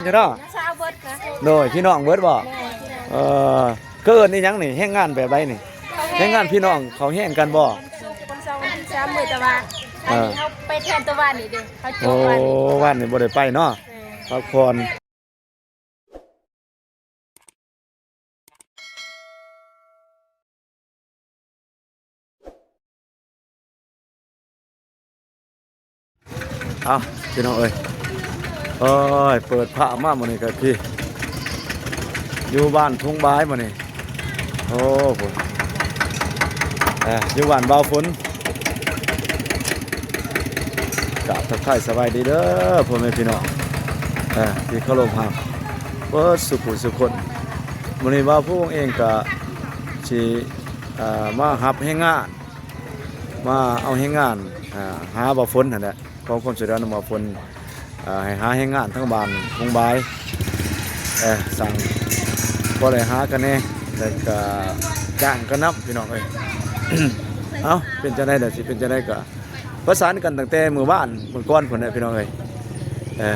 ເນາະ ນ້າສາວເບິດກະ ໂດຍ ພີ່ນ້ອງເບິດບໍ່? ໂດຍ ພີ່ນ້ອງ ເອີ ເຂົາເອີ້ນອີ່ຫຍັງນີ້? ແຮງງານແບບໃດນີ້? ເຂົາແຮງ ແຮງງານພີ່ນ້ອງເຂົາແຮງກັນບໍ່? ຄົນສອງ ຄົນສາມມື້ ແຕ່ວ່າ ເອີ ອັນນີ້ເຮົາໄປແທນແຕ່ວານນີ້ເດ້ ເຮົາຈອງວານນີ້ ໂອ້ ວານນີ້ບໍ່ໄດ້ໄປເນາະ ເອີ ພັກຜ່ອນ. ເອົາ ພີ່ນ້ອງເອີຍ ໂອ້ຍ ເປີດພາບມາມື້ນີ້ກະຄືຢູ່ບ້ານທົ່ງບາຍມື້ນີ້ ໂອ້ ພຸ້ນ ເອີ ຢູ່ບ້ານບ່າວຝົນ ກາບທັກທາຍສະບາຍດີເດີພໍ່ແມ່ພີ່ນ້ອງ ເອີ ທີ່ເຄົາລົບຮັກເບິດສູ່ຜູ້ສູ່ຄົນ. ມື້ນີ້ບ່າວພູເອງກະຊິ ເອີ ມາຮັບແຮງງານ ມາເອົາແຮງງານ ເອີ ຫາບ່າວຝົນຫັ້ນແຫຼະ ຂໍຄວາມຊ່ວຍເຫຼືອນຳບ່າວຝົນ ເອີ ໃຫ້ຫາແຮງງານທາງບ້ານທົ່ງບາຍ ເອີ ສ້າງພໍໄດ້ຫາກັນແດ່ ແລ້ວກະຈ້າງກັນນຳ ພີ່ນ້ອງເອີຍ. ເອົ້າ ເປັນຈັ່ງໃດລະ ຊິເປັນຈັ່ງໃດກະ ປະສານກັນຕັ້ງແຕ່ມື້ວານມື້ກ່ອນພຸ້ນແຫຼະ ພີ່ນ້ອງເອີຍ ເອີ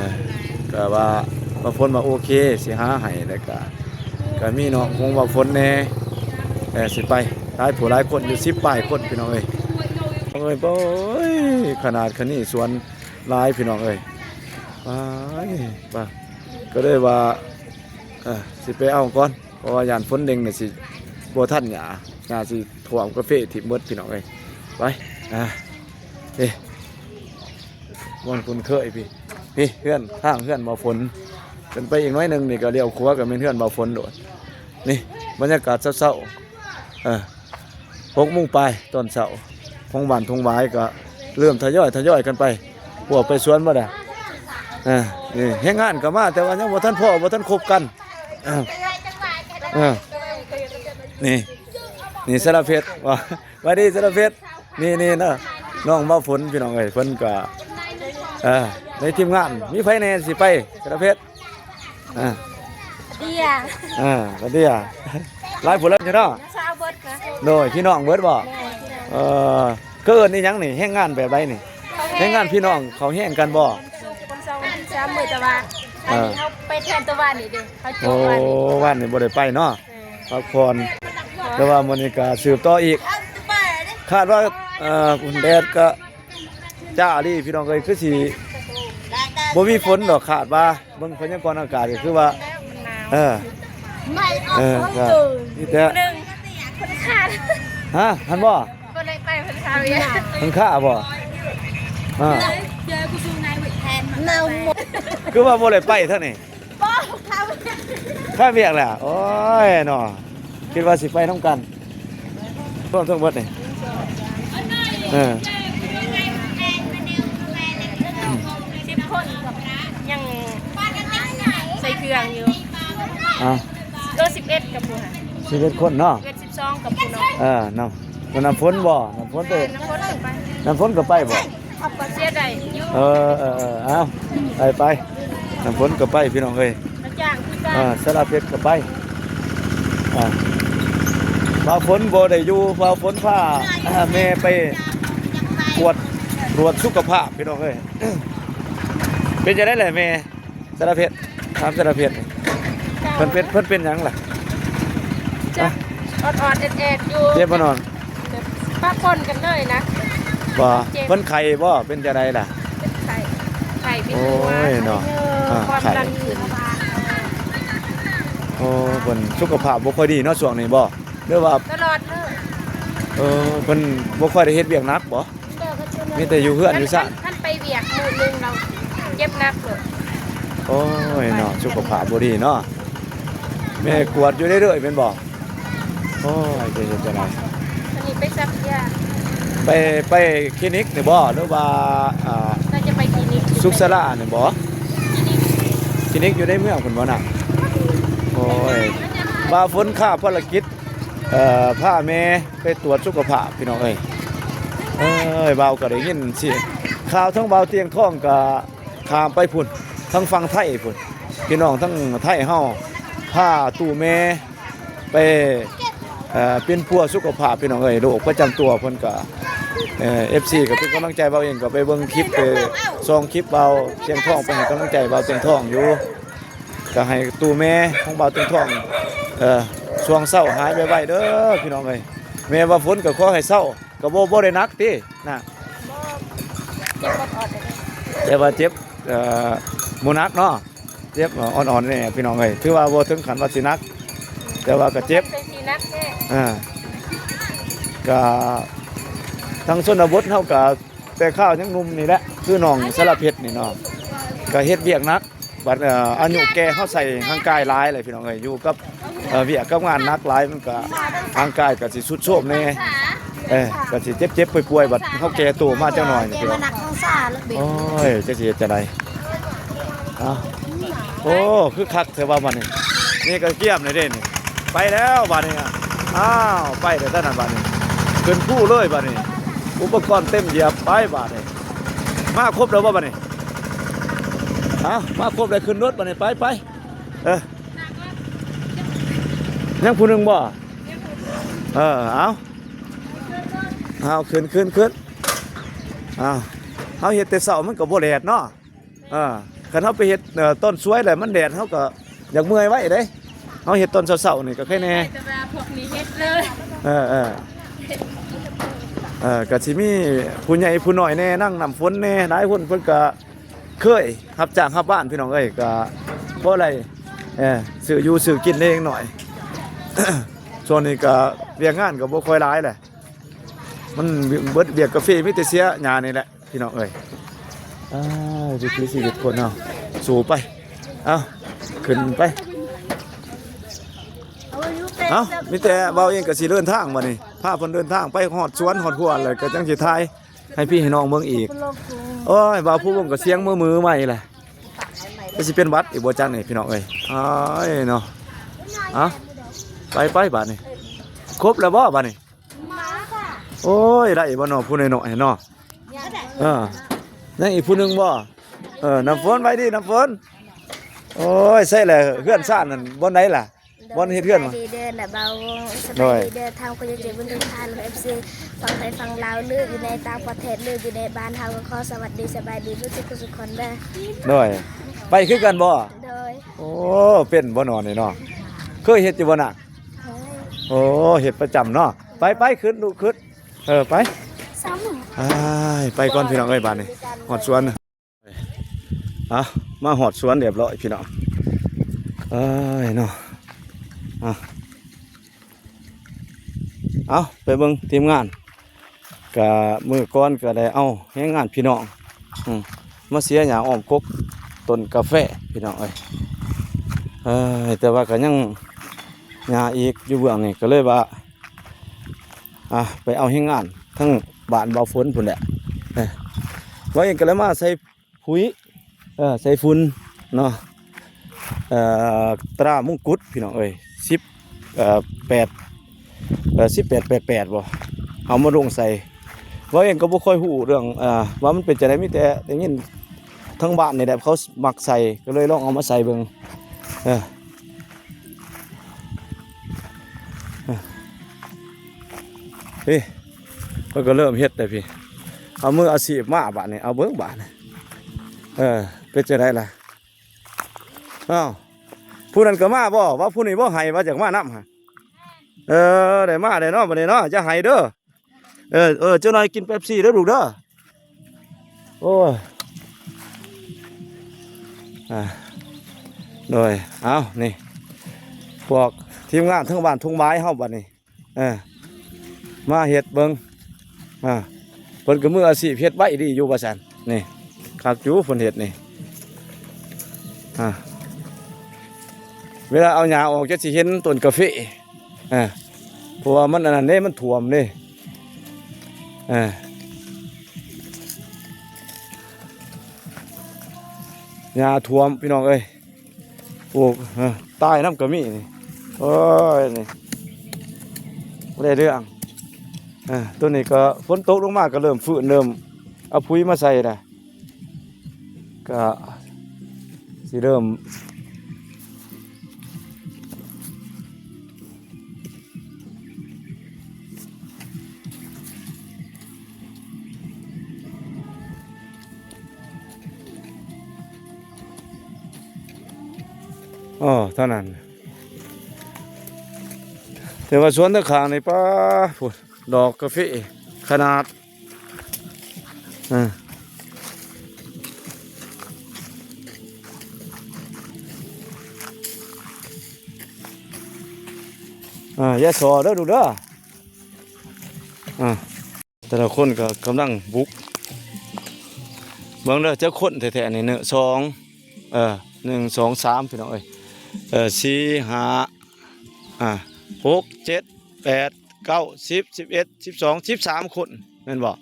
ກະວ່າບ່າວຝົນວ່າໂອເຄ ຊິຫາໃຫ້ ແລ້ວກະ ກະມີນ້ອງຂອງບ່າວຝົນແດ່ ເອີ ຊິໄປ ຫຼາຍຜູ້ຫຼາຍຄົນຢູ່ ສິບປາຍຄົນ ພີ່ນ້ອງເອີຍ ເອີຍ ໂອ້ຍ ຂະໜາດຂະນີສວນຫຼາຍ ພີ່ນ້ອງເອີຍ ໄປ ໄປ ກະເລີຍວ່າ ເອີ ຊິໄປເອົາກ່ອນ ເພາະວ່າຢ້ານຝົນເລັ່ງນີ້ຊິບໍ່ທັນຫຍ້າ ຫຍ້າຊິຖ້ວມກາເຟຖິ້ມເບິດ ພີ່ນ້ອງເອີຍ ໄປ ອ່າ ເອີ ບ່ອນຄຸ້ນເຄີຍພີ້ ພີ້ເຮືອນ ທາງເຮືອນບ່າວຝົນ ຂຶ້ນໄປອີກໜ້ອຍໜຶ່ງນີ້ກະລ້ຽວຂວາກະແມ່ນເຮືອນບ່າວຝົນໂລດ ນີ້ບັນຍາກາດເຊົ້າໆ ເອີ ຫົກໂມງປາຍຕອນເຊົ້າ ຂອງບ້ານທົ່ງຫວາຍກະເລີ່ມທະຍອຍ ທະຍອຍກັນໄປ ພວກໄປສວນໝົດແລ້ວ ເອີ ນີ້ແຮງງານກະມາ ແຕ່ວ່າຍັງບໍ່ທັນພໍ້ ບໍ່ທັນຄົບກັນ ເອີ ເອີ ນີ້ ນີ້ສາລະເພັດ ຫວັດດີສາລະເພັດ ນີ້ ນີ້ເນາະ ນ້ອງບ່າວຝົນ ພີ່ນ້ອງເອີຍ ເພິ່ນກະ ເອີ ໃນທີມງານມີໃຜແດ່ຊິໄປ ສາລະເພັດ? ອ່າ ເດຍ ອ່າ ເດຍ ຫຼາຍຜູ້ຫຼາຍເນາະ ສາວເບິດກະ ໂດຍ ພີ່ນ້ອງເບິດບໍ່? ໂດຍ ເອີ ເຂົາເອີ້ນອີ່ຫຍັງນີ້? ແຮງງານແບບໃດນີ້? ແຮງງານພີ່ນ້ອງເຂົາແຮງກັນບໍ່? ຄົນສອງ ຄົນສາມມື້ ແຕ່ວ່າ ເອີ ອັນນີ້ເຮົາໄປແທນແຕ່ວານນີ້ເດ້ ເຮົາຈອງວານນີ້ ໂອ້ ວານນີ້ບໍ່ໄດ້ໄປເນາະ ເອີ ພັກຜ່ອນ ແຕ່ວ່າມື້ນີ້ກະສືບຕໍ່ອີກ ຄາດວ່າ ເອີ ແດດກະ ຈ້າອີ່ຫຼີພີ່ນ້ອງເອີຍ ຄືຊິບໍ່ມີຝົນດອກ ຄາດວ່າເບິ່ງພະຍາກອນອາກາດກະຄືວ່າ ເອີ ເອີ ກະມີແຕ່ ຮະ ຫັ້ນບໍ່? ບໍ່ໄດ້ໄປ ເພິ່ນຄາວຽກ ເພິ່ນຄາບໍ່? ອ່າ ຄືວ່າບໍ່ໄດ້ໄປທາງນີ້ ບໍ່ ຄາວຽກ ຄາວຽກແຫຼະ ໂອ້ຍເນາະ ຄິດວ່າຊິໄປນຳກັນ ຮວມທັງໝົດນີ້ ເອີ ສິບຄົນ ຍັງໃສ່ເຄື່ອງຢູ່ ອ່າ ເອີ ສິບເອັດກັບຜູ້ຫັ້ນ ສິບເອັດຄົນເນາະ ສິບສອງກັບຜູ້ນ້ອງ ເອີ ນ້ຳ ນ້ຳຝົນບໍ່? ນ້ຳຝົນໄປ ນ້ຳຝົນກະໄປ ນ້ຳຝົນກະໄປບໍ່? ເສຍໄດ້ຢູ່ ເອີ ເອີ ເອີ ເອົາ ໄປ ໄປ ນ້ຳຝົນກະໄປ ພີ່ນ້ອງເອີຍ ຈ້າງຄືກັນ ເອີ ສາລະເພັດກະໄປ ອ່າ ບ່າວຝົນບໍ່ໄດ້ຢູ່ ບ່າວຝົນພາແມ່ໄປກວດ ກວດສຸຂະພາບ ພີ່ນ້ອງເອີຍ ເປັນຈັ່ງໃດແຫຼະແມ່? ສາລະເພັດ ຖາມສາລະເພັດ ເພິ່ນເປັນ ເພິ່ນເປັນຫຍັງລະ? ອ່າ ອອດໆແອດໆຢູ່ ເຈັບບໍ່ນ້ອງ? ປະປົນກັນເລີຍນະ ບໍ່ ເຈັບ ເພິ່ນໄຂ້ບໍ່? ເປັນຈັ່ງໃດລະ? ເປັນໄຂ້ ໄຂ້ເປັນຫົວ ໂອ້ຍເນາະ ຄວາມດັນຂຶ້ນ ໂອ້ ເພິ່ນສຸຂະພາບບໍ່ຄ່ອຍດີເນາະຊ່ວງນີ້ບໍ່? ຫຼືວ່າ ຕະຫຼອດເລີຍ ເອີ ເພິ່ນບໍ່ຄ່ອຍໄດ້ເຮັດວຽກໜັກບໍ່? ມີແຕ່ຢູ່ເຮືອນຢູ່ຊານ ຄັນໄປວຽກມື້ໜຶ່ງລາວເຈັບໜັກໂລດ ໂອ້ຍເນາະ ສຸຂະພາບບໍ່ດີເນາະ ແມ່ກວດຢູ່ເລື້ອຍໆແມ່ນບໍ່? ໂອ້ຍ ຈະເຮັດຈັ່ງໃດ ອັນນີ້ໄປສັກຢາ ໄປ ໄປຄລີນິກນີ້ບໍ່ ຫຼືວ່າ ອ່າ ໜ້າຈະໄປຄລີນິກ ສຸກສາລານີ້ບໍ່? ຄລີນິກຢູ່ໃນເມືອງພຸ້ນບໍ່ນະ? ໂອ້ຍ ບ່າວຝົນຄາພາລະກິດ ເອີ ພາແມ່ໄປກວດສຸຂະພາບ ພີ່ນ້ອງເອີຍ ເອີຍ ບ່າວກະໄດ້ຍິນສຽງຂ່າວ ທັງບ່າວຕຽງທອງກະຂ້າມໄປພຸ້ນ ທາງຝັ່ງໄທພຸ້ນ ພີ່ນ້ອງທາງໄທເຮົາ ພາຕູ້ແມ່ໄປ ເອີ ປິ່ນປົວສຸຂະພາບ ພີ່ນ້ອງເອີຍ ໂລກປະຈຳຕົວເພິ່ນກະ ເອີ ເອັຟຊີກະເປັນກຳລັງໃຈ ບ່າວເອງກະໄປເບິ່ງຄລິບ ໄປສ່ອງຄລິບບ່າວຕຽງທອງ ໄປໃຫ້ກຳລັງໃຈບ່າວຕຽງທອງຢູ່ ກໍໃຫ້ຕູ້ແມ່ຂອງບ່າວເຖິງທອງ ເອີ ຊ່ວງເຊົ້າຫາຍໄວໆເດີພີ່ນ້ອງເອີຍ. ແມ່ວ່າຝົນກໍຂໍໃຫ້ເຊົາ ກໍບໍ່ ບໍ່ໄດ້ໜັກຕິນະ ບໍ່ ເຈັບອອດໆ ແຕ່ວ່າເຈັບ ເອີ ບໍ່ໜັກເນາະ ເຈັບອ່ອນໆແດ່ພີ່ນ້ອງເອີຍ. ຖືວ່າບໍ່ເຖິງຂັ້ນວ່າຊິໜັກ ແຕ່ວ່າກໍເຈັບ ບໍ່ເປັນຊິໜັກແທ້ ອ່າ ກະທາງຊົນນະບົດເຮົາກະ ແຕ່ຄາວຍັງໜຸ່ມນີ້ແຫຼະ ຄືນ້ອງສາລະເພັດນີ້ເນາະ ກະເຮັດວຽກໜັກ. ບັດ ເອີ ອາຍຸແກ່ເຮົາໃສ່ຮ່າງກາຍຫຼາຍແຫຼະພີ່ນ້ອງເອີຍ ຢູ່ກັບ ເອີ ວຽກກັບງານໜັກຫຼາຍ ມັນກະຮ່າງກາຍກະຊິຊຸດໂຊມແດ່ ເອີ ກະຊິເຈັບໆປ່ວຍໆ ບັດເຮົາແກ່ໂຕມາຈັກໜ່ອຍນີ້ພີ່ນ້ອງ. ໂອ້ຍ ຈັກຊິເຮັດຈັ່ງໃດ ເອົ້າ ໂອ້ ຄືຄັກແທ້ວ່າບັດນີ້ ນີ້ກະກຽມແລ້ວເດ້ນີ້ ໄປແລ້ວບັດນີ້ ອ້າວ ໄປແລ້ວຕານັ້ນບັດນີ້ ຂຶ້ນພູເລີຍບັດນີ້ ອຸປະກອນເຕັມຢຽບ ໄປບາດນີ້. ມາຄົບແລ້ວບໍ່ບາດນີ້? ເອົ້າ ມາຄົບແລ້ວຂຶ້ນລົດບາດນີ້ ໄປ ໄປ ເອີ ຍັງຜູ້ໜຶ່ງບໍ່? ເອີ ເອົາ ເອົາ ຂຶ້ນ ຂຶ້ນ ຂຶ້ນ ເອົາ ເຮົາເຮັດແຕ່ເຊົ້າມັນກໍບໍ່ແດດເນາະ. ເອີ ຄັນເຮົາໄປເຮັດ ເອີ ຕອນສວຍແຫຼະມັນແດດ ເຮົາກໍຢາກເມື່ອຍໄວເດ້. ເຮົາເຮັດຕອນເຊົ້າໆນີ້ກໍໄຄແດ່ ແຕ່ວ່າພວກນີ້ເຮັດເລີຍ ເອີ ເອີ ເອີ ກໍຊິມີຜູ້ໃຫຍ່ຜູ້ນ້ອຍແດ່ ນາງນ້ຳຝົນແດ່ ຫຼາຍຄົນເພິ່ນກໍເຄີຍຮັບຈ້າງຮັບວານ ພີ່ນ້ອງເອີຍ ກໍພໍໄດ້ ເອີ ຊື້ຢູ່ຊື້ກິນເລັກນ້ອຍ. ຊ່ວງນີ້ກໍວຽກງານກໍບໍ່ຄ່ອຍຫຼາຍແຫຼະ ມັນເບິດວຽກກາເຟ ມີແຕ່ເສຍຫຍ້ານີ້ແຫຼະ ພີ່ນ້ອງເອີຍ. ອ້າວ ວິຖີຊີວິດຄົນເຮົາ ສູ້ໄປ ເອົ້າ ຂຶ້ນໄປ ເອົ້າ ມີແຕ່ບ່າວເອງກໍຊິເດີນທາງບັດນີ້ ພາເພິ່ນເດີນທາງໄປຮອດສວນຮອດຄົວ ແລ້ວກໍຈັ່ງຊິຖ່າຍໃຫ້ພີ່ໃຫ້ນ້ອງເບິ່ງອີກ. ໂອ້ຍ ບ່າວພູວົງກໍສຽງມືໆໃໝ່ແຫຼະ ກໍຊິເປັນຫວັດອີກບໍ່ຈັກນີ້ ພີ່ນ້ອງເອີຍ. ອ້າຍເນາະ ເອົ້າ ໄປໆ ບາດນີ້ ຄົບແລ້ວບໍ່ບາດນີ້? ໂອ້ຍ ໄດ້ບໍ່ເນາະ ຜູ້ນ້ອຍໆເນາະ. ເອີ ຍັງອີກຜູ້ໜຶ່ງບໍ່? ເອີ ນ້ຳຝົນ ໄວດີ ນ້ຳຝົນ. ໂອ້ຍ ໃສ່ແຫຼະ ເຮືອນຊານນັ້ນບ່ອນໃດລະ? ບ່ອນເຮັດເຮືອນ ສະບາຍດີເດີ ນະບ່າວວົງ ສະບາຍດີເດີ ທາງຄົນເຈັບບຸນທຸກທ່ານ ເອັຟຊີ ຝັ່ງໄທຝັ່ງລາວ ຫຼືຢູ່ໃນຕ່າງປະເທດ ຫຼືຢູ່ໃນບ້ານເຮົາ ກໍຂໍສະຫວັດດີສະບາຍດີເບິດທຸກຄົນເດີ. ໂດຍ ໄປຄືກັນບໍ່? ໂດຍ ໂອ້ ເປັນບໍ່ເນາະນີ້ເນາະ ເຄີຍເຮັດຢູ່ບໍ່ນະ? ໂອ້ ເຮັດປະຈຳເນາະ. ໄປໆ ຂຶ້ນລູກ ຂຶ້ນ ເອີ ໄປ ອ້າຍ ໄປກ່ອນພີ່ນ້ອງເອີຍ ບາດນີ້ຮອດສວນ. ເອົາ ມາຮອດສວນຮຽບຮ້ອຍພີ່ນ້ອງເອີຍເນາະ. ເອົາ ເອົາ ໄປເບິ່ງທີມງານ ກະມື້ກ່ອນກະໄດ້ເອົາແຮງງານພີ່ນ້ອງ ອືມ ມາເສຍຫຍ້າອ້ອມກົກຕົ້ນກາແຟພີ່ນ້ອງເອີຍ. ເອີຍ ແຕ່ວ່າກະຍັງຫຍ້າອີກຢູ່ເບື້ອງນີ້ ກະເລີຍວ່າ ອ່າ ໄປເອົາແຮງງານທາງບ້ານບ່າວຝົນພຸ້ນແຫຼະ. ເອີ ບ່າວເອງກະເລີຍມາໃສ່ ປຸ໋ຍ ເອີ ໃສ່ຝຸ່ນເນາະ ເອີ ຕຣາມົງກຸດພີ່ນ້ອງເອີຍ ສິບ ເອີ ແປດ ເອີ ສິບແປດ ແປດແປດ ບໍ່ ເອົາມາລົງໃສ່. ເວົ້າເອງກໍບໍ່ຄ່ອຍຮູ້ເລື່ອງ ເອີ ວ່າມັນເປັນຈັ່ງໃດ ມີແຕ່ໄດ້ຍິນທາງບ້ານນີ້ແຫຼະ ເຂົາມັກໃສ່ ກໍເລີຍລອງເອົາມາໃສ່ເບິ່ງ. ເອີ ເອີ ເອີ ເພິ່ນກໍເລີ່ມເຮັດແລ້ວພີ່ ເອົາມືອາຊີບມາບາດນີ້ ເອົາເບິ່ງບາດນີ້. ເອີ ເປັນຈັ່ງໃດລະ? ອ້າວ ຜູ້ນັ້ນກໍມາບໍ່? ວ່າຜູ້ນີ້ບໍ່ໃຫ້ ວ່າຢາກມານຳຫະ. ເອີ ໄດ້ມາແລ້ວເນາະ ບັດນີ້ເນາະ ຢ່າໃຫ້ເດີ. ເອີ ເອີ ຈັກໜ່ອຍກິນເປັບຊີເດີລູກເດີ. ໂອ້ຍ ອ່າ ໂດຍ ເອົາ ນີ້ ພວກທີມງານທາງບ້ານທົ່ງຫວາຍເຮົາບັດນີ້ ເອີ ມາເຮັດເບິ່ງ ອ່າ ເພິ່ນກໍມືອາຊີບ ເຮັດໄວດີຢູ່ວ່າຊັ້ນ. ນີ້ ຄັກຢູ່ເພິ່ນເຮັດນີ້ ອ່າ ເວລາເອົາຫຍ້າອອກ ຈະຊິເຫັນຕົ້ນກາເຟ ອ່າ ເພາະວ່າມັນອັນນັ້ນເດ້ ມັນຖ້ວມເດ້ ອ່າ ຫຍ້າຖ້ວມ ພີ່ນ້ອງເອີຍ. ໂອ້ ເອີ ຕາຍນຳກໍມີນີ້. ໂອ້ຍ ນີ້ ບໍ່ໄດ້ເລື່ອງ. ເອີ ໂຕນີ້ກໍຝົນຕົກລົງມາກໍເລີ່ມຟື້ນ ເລີ່ມເອົາປຸ໋ຍມາໃສ່ລະ ກໍຊິເລີ່ມ ອໍ ເທົ່ານັ້ນ. ແຕ່ວ່າສວນທາງຂ້າງນີ້ ປ້າ ພຸ້ນ ດອກກາເຟຂະໜາດ. ເອີ ອ່າ ຢ່າສໍ້ເດີລູກເດີ. ອ່າ ແຕ່ລະຄົນກໍກຳລັງບຸກ ເບິ່ງເດີ ຈັກຄົນແທ້ໆນີ້ເນາະ ສອງ ເອີ ໜຶ່ງ ສອງ ສາມ ພີ່ນ້ອງເອີຍ ເອີ ສີ່ ຫ້າ ອ່າ ຫົກ ເຈັດ ແປດ ເກົ້າ ສິບ ສິບເອັດ ສິບສອງ ສິບສາມຄົນ ແມ່ນບໍ່?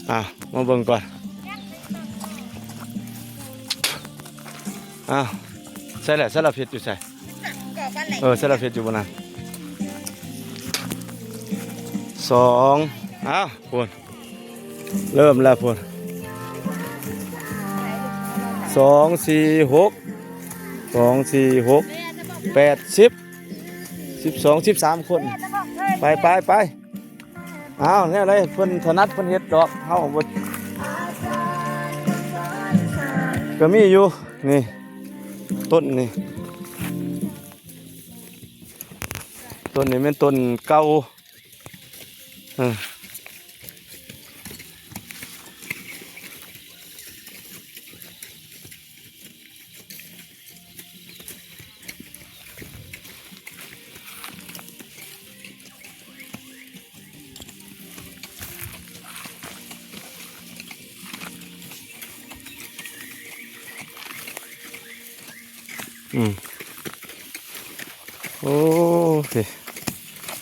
ອ່າ ມາເບິ່ງກ່ອນ. ອ້າວ ໃສລະ ສາລະເພັດຢູ່ໃສ? ເອີ ສາລະເພັດຢູ່ບ່ອນນັ້ນ. ສອງ ອ້າວ ພຸ້ນ ເລີ່ມແລ້ວພຸ້ນ ສອງ ສີ່ ຫົກ ສອງ ສີ່ ຫົກ ແປດ ສິບ ສິບສອງ ສິບສາມຄົນ. ໄປ ໄປ ໄປ. ອ້າວ ແນວໃດເພິ່ນຖະໜັດເພິ່ນເຮັດດອກ ເຮົາບໍ່ ກໍມີຢູ່ ນີ້ ຕົ້ນນີ້ ຕົ້ນນີ້ແມ່ນຕົ້ນເກົ່າ. ເອີ ອືມ ໂອ້ ນີ້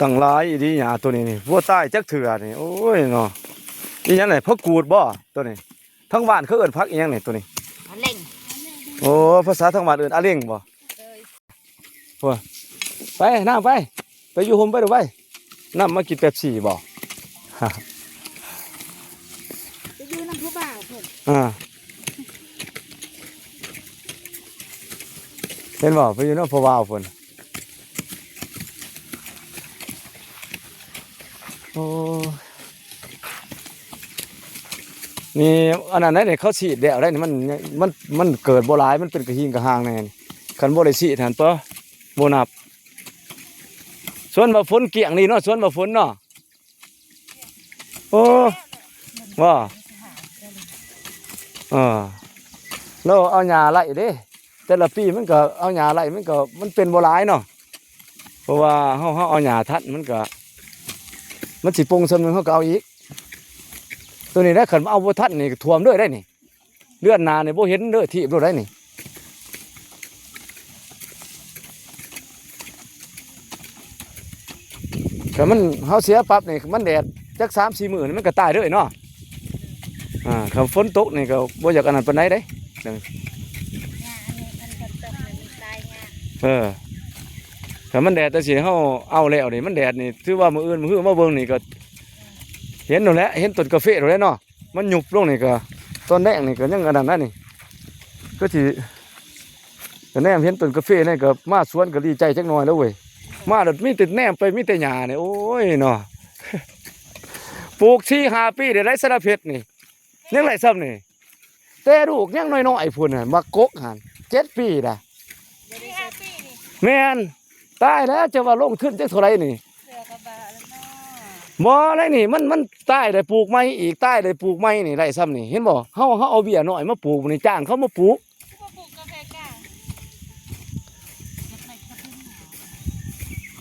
ຕັ້ງຫຼາຍອີ່ຫຼີຫຍ້າໂຕນີ້ນີ້ ບໍ່ຕາຍຈັກເທື່ອນີ້. ໂອ້ຍເນາະ ອີຫຍັງນີ້ ຜັກກູດບໍ່ໂຕນີ້? ທາງບ້ານເຂົາເອີ້ນຜັກອີຫຍັງນີ້ໂຕນີ້? ອາເລັງ. ໂອ້ ພາສາທາງບ້ານເອີ້ນອາເລັງບໍ່? ໂດຍ. ໂອ້ຍ ໄປ ນາງໄປ ໄປຢູ່ຮົ່ມໄປດູໄປ. ນຳມາກິນເປັບຊີບໍ່? ໄປຢູ່ນຳຜູ້ບ່າວເພິ່ນ. ອ່າ ເຫັນບໍ່? ໄປຢູ່ນຳຜູ້ບ່າວເພິ່ນ. ໂອ້ ນີ້ ອັນນັ້ນໄດ໋ນີ້ ເຂົາສີດແລ້ວໄດ໋ນີ້ ມັນ ມັນ ມັນເກີດບໍ່ຫຼາຍ ມັນເປັນກະຫີງກະຫາງແດ່ນີ້. ຄັນບໍ່ໄດ້ສີດຫັ້ນ ປະ ບໍ່ນັບ. ສວນບ່າວຝົນກ້ຽງນີ້ເນາະ ສວນບ່າວຝົນເນາະ. ໂອ້ ວ່າ ເອີ ລາວເອົາຫຍ້າໄລ່ເດ້ ແຕ່ລະປີມັນກໍເອົາຫຍ້າໄລ່ ມັນກໍ ມັນເປັນບໍ່ຫຼາຍເນາະ. ເພາະວ່າເຮົາ ເຮົາເອົາຫຍ້າທັນ ມັນກໍ ມັນຊິປົ່ງສ່ຳໜຶ່ງ ເຮົາກໍເອົາອີກ. ໂຕນີ້ນະ ຄັນເອົາບໍ່ທັນນີ້ ກໍຖ້ວມເລີຍໄດ໋ນີ້. ເດືອນໜ້ານີ້ບໍ່ເຫັນເດີ ຖີບໂລດໄດ໋ນີ້. ຄັນມັນ ເຮົາເສຍປັບນີ້ ມັນແດດຈັກສາມສີ່ມື້ນີ້ ມັນກໍຕາຍເລີຍເນາະ. ອ່າ ຄັນຝົນຕົກນີ້ກໍບໍ່ຢາກອັນນັ້ນປານໃດເດ້. ເອີ ຄັນມັນແດດຈັ່ງຊີ້ ເຮົາເອົາແລ້ວນີ້ ມັນແດດນີ້ ຖືວ່າມື້ອື່ນມື້ຮືມາເບິ່ງນີ້ກໍເຫັນໂລດແຫຼະ ເຫັນຕົ້ນກາເຟໂລດແຫຼະເນາະ. ມັນຍຸບລົງນີ້ກໍ ຕອນແລງນີ້ກໍຍັງອັນນັ້ນນະນີ້ ຄືຊິ ກໍແນມເຫັນຕົ້ນກາເຟນີ້ກໍມາສວນກໍດີໃຈຈັກໜ່ອຍແລ້ວເວີຍ. ມາແລ້ວມີແຕ່ແນມໄປ ມີແຕ່ຫຍ້ານີ້ ໂອ້ຍເນາະ. ປູກສີ່ຫ້າປີໄດ້ ໄດ້ສາລະເພັດນີ້ ຍັງໄດ້ສ່ຳນີ້ ແຕ່ລູກຍັງນ້ອຍໆພຸ້ນນະ ໝາກກົກຫັ້ນ ເຈັດປີນະ. ແມ່ນ. ຕາຍແລ້ວ ຈະວ່າລົງທຶນຈັກເທົ່າໃດນີ້. ບໍ່ໄດ້ນີ້ ມັນ ມັນຕາຍໄດ້ປູກໃໝ່ອີກ ຕາຍໄດ້ປູກໃໝ່ນີ້ ໄດ້ສ່ຳນີ້ ເຫັນບໍ່? ເຮົາ ເຮົາເອົາເບ້ຍນ້ອຍມາປູກນີ້ ຈ້າງເຂົາມາປູກ.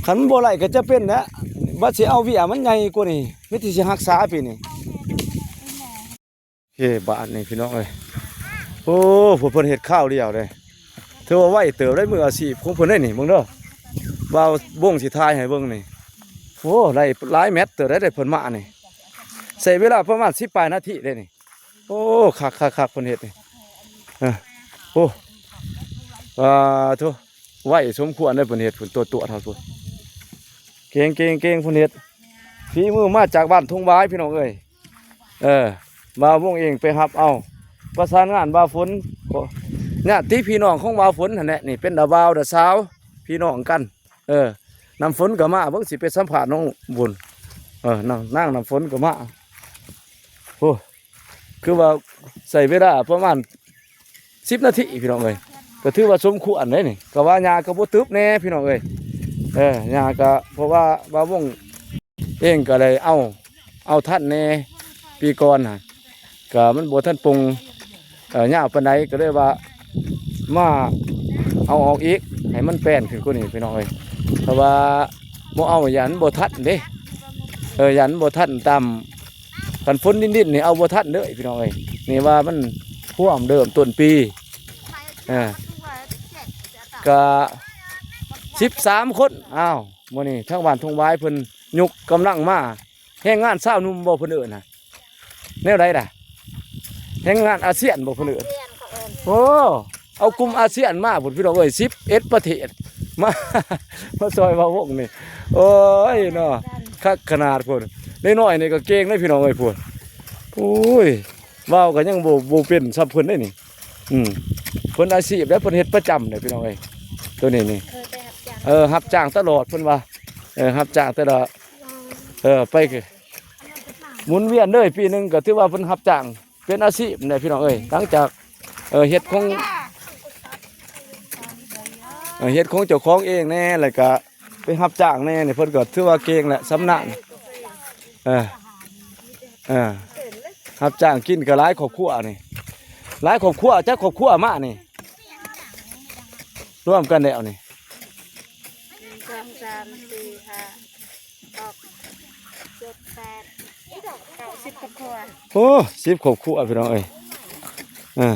ຄັນບໍ່ໄດ້ກໍຈະເປັນແຫຼະ ວ່າຊິເອົາເບ້ຍມັນໃຫຍ່ກວ່ານີ້ ມີແຕ່ຊິຮັກສາປີນີ້. ເອີ ບາດນີ້ພີ່ນ້ອງເອີຍ ໂອ້ ເພິ່ນ ເພິ່ນເຮັດຄາວດຽວເດ້ ຖືວ່າໄວເຕີບໄດ໋ ມືອາຊີບຂອງເພິ່ນໄດ໋ນີ້ ເບິ່ງເດີ ບ່າວວົງຊິຖ່າຍໃຫ້ເບິ່ງນີ້. ໂອ້ ໄດ້ຫຼາຍແມັດເຕີບໄດ໋ ເພິ່ນມານີ້ ໃຊ້ເວລາປະມານສິບປາຍນາທີເດ້ນີ້. ໂອ້ ຄັກໆໆ ເພິ່ນເຮັດນີ້ ເອີ ໂອ້ ອ່າ ໂທ້ ໄວສົມຄວນເດ້ ເພິ່ນເຮັດ ເພິ່ນຕົວໆ ເທົ່າພຸ້ນ ເກັ່ງໆໆ ເພິ່ນເຮັດ ຝີມືມາຈາກບ້ານທົ່ງຫວາຍ ພີ່ນ້ອງເອີຍ. ເອີ ບ່າວວົງເອງໄປຮັບເອົາ ປະສານງານບ່າວຝົນ ຍາດຕິພີ່ນ້ອງຂອງບ່າວຝົນຫັ້ນແຫຼະ ນີ້ເປັນດາບ່າວດາສາວ ພີ່ນ້ອງກັນ. ເອີ ນ້ຳຝົນກໍມາ ເບິ່ງຊິໄປສຳພາດນ້ອງບຸນ ເອີ ນາງ ນາງນ້ຳຝົນກໍມາ. ໂອ້ ຄືວ່າໃຊ້ເວລາປະມານສິບນາທີ ພີ່ນ້ອງເອີຍ. ກໍຖືວ່າສົມຄວນເດ້ນີ້ ກໍວ່າຫຍ້າກໍບໍ່ຕຶບແດ່ພີ່ນ້ອງເອີຍ. ເອີ ຫຍ້າກໍ ເພາະວ່າບ່າວວົງເອງກໍໄດ້ເອົາ ເອົາທັນແດ່ ປີກ່ອນຫັ້ນ ກໍມັນບໍ່ທັນປົງ ເອີ ຍາວປານໃດ ກໍເລີຍວ່າມາເອົາອອກອີກ ໃຫ້ມັນແປນຂຶ້ນກວ່ານີ້ພີ່ນ້ອງເອີຍ. ເພາະວ່າບໍ່ເອົາ ຢ້ານບໍ່ທັນເດ້ ເອີ ຢ້ານບໍ່ທັນຕາມ ຄັນຝົນດິນໆນີ້ເອົາບໍ່ທັນເດີພີ່ນ້ອງເອີຍ. ນີ້ວ່າມັນພວມເລີ່ມຕົ້ນປີ ເອີ ກະສິບສາມຄົນ. ອ້າວ ມື້ນີ້ທາງບ້ານທົ່ງຫວາຍເພິ່ນຍົກກຳລັງມາ ແຮງງານຊາວໜຸ່ມບໍ່ເພິ່ນເອີ້ນນະ ແນວໃດລະ ແຮງງານອາຊຽນບໍ່ເພິ່ນເອີ້ນ. ໂອ້ ເອົາກຸ່ມອາຊຽນມາພຸ້ນພີ່ນ້ອງເອີຍ ສິບເອັດປະເທດ ມາ ມາຊ່ອຍບ່າວວົງນີ້. ໂອ້ຍເນາະ ຄັກຂະໜາດພຸ້ນ. ເດັກນ້ອຍນີ້ກໍເກັ່ງເດ້ພີ່ນ້ອງເອີຍ ພຸ້ນ. ໂອ້ຍ ເວົ້າກໍຍັງບໍ່ ບໍ່ເປັນສ່ຳເພິ່ນເດ້ນີ້. ອືມ ເພິ່ນອາຊີບແລ້ວ ເພິ່ນເຮັດປະຈຳເດ້ພີ່ນ້ອງເອີຍ ໂຕນີ້ນີ້. ເອີ ໄປຮັບຈ້າງ ເອີ ຮັບຈ້າງຕະຫຼອດເພິ່ນວ່າ ເອີ ຮັບຈ້າງແຕ່ລະ ເອີ ໄປ ໝູນວຽນເລີຍ ປີໜຶ່ງກໍຖືວ່າເພິ່ນຮັບຈ້າງເປັນອາຊີບແຫຼະພີ່ນ້ອງເອີຍ. ຫຼັງຈາກ ເອີ ເຮັດຂອງ ເອີ ເຮັດຂອງເຈົ້າຂອງເອງແດ່ ແລ້ວກະໄປຮັບຈ້າງແດ່ນີ້ ເພິ່ນກໍຖືວ່າເກັ່ງແຫຼະ ຊຳນານ. ເອີ ເອີ ຮັບຈ້າງກິນກໍຫຼາຍຄອບຄົວນີ້ ຫຼາຍຄອບຄົວ. ຈັກຄອບຄົວມານີ້ ລວມກັນແລ້ວນີ້? ໜຶ່ງ ສອງ ສາມ ສີ່ ຫ້າ ຫົກ ເຈັດ ແປດ ເກົ້າ ສິບ ຄອບຄົວ. ໂອ້ ສິບຄອບຄົວພີ່ນ້ອງເອີຍ. ເອີ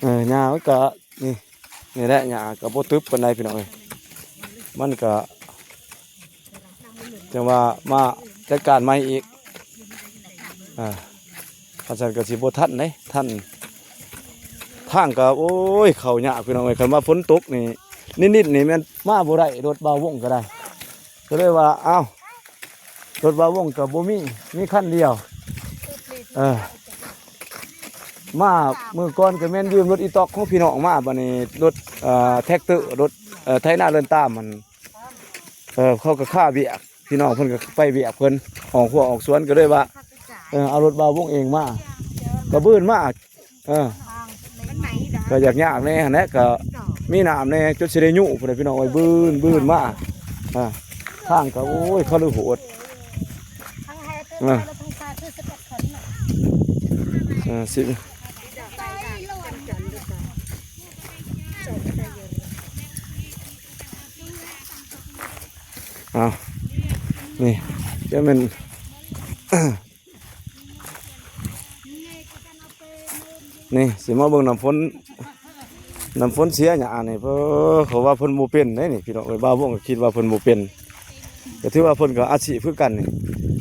ເອີ ຫຍ້າມັນກະນີ້ ນີ້ແຫຼະ ຫຍ້າກໍບໍ່ຕຶບປານໃດພີ່ນ້ອງເອີຍ. ມັນກະຈັ່ງວ່າມາຈັດການໃໝ່ອີກ. ອ່າ ຄັນຊັ້ນກໍຊິບໍ່ທັນເດ້ ທັນ ທາງກໍ ໂອ້ຍ ເຂົ້າຍາກພີ່ນ້ອງເອີຍ. ຄັນວ່າຝົນຕົກນີ້ ນິດໆນີ້ແມ່ນມາບໍ່ໄດ້ ລົດບ່າວວົງກໍໄດ້. ກໍເລີຍວ່າ ອ້າວ ລົດບ່າວວົງກໍບໍ່ມີ ມີຄັນດຽວ. ເອີ ມາມື້ກ່ອນກໍແມ່ນຢືມລົດອີຕ໊ອກຂອງພີ່ນ້ອງມາ ບັດນີ້ລົດ ເອີ ແທັກເຕີ ລົດ ເອີ ໄຖນາເລີນຕາມຫັ້ນ ເອີ ເຂົາກໍຄາວຽກ ພີ່ນ້ອງເພິ່ນກໍໄປວຽກເພິ່ນ ອອກຮົ້ວອອກສວນ ກໍເລີຍວ່າ ເອີ ເອົາລົດບ່າວວົງເອງມາ ກໍບືນມາ. ເອີ ກໍຢາກຍາກແດ່ຫັ້ນແຫຼະ ກໍມີນ້ຳແດ່ ຈົນຊິໄດ້ຍຸພຸ້ນແຫຼະພີ່ນ້ອງເອີຍ ບືນ ບືນມາ. ອ່າ ທາງກໍ ໂອ້ຍ ຄະລືໂຫດ. ອ່າ ເອີ ຊິ ອ້າວ ນີ້ຈະແມ່ນ ນີ້ຊິມາເບິ່ງນ້ຳຝົນ ນ້ຳຝົນເສຍຫຍ້ານີ້. ເອີ ເຂົາວ່າເພິ່ນບໍ່ເປັນເດ້ນີ້ພີ່ນ້ອງເອີຍ. ບ່າວວົງກໍຄິດວ່າເພິ່ນບໍ່ເປັນ ກໍຖືວ່າເພິ່ນກໍອາຊີບຄືກັນນີ້.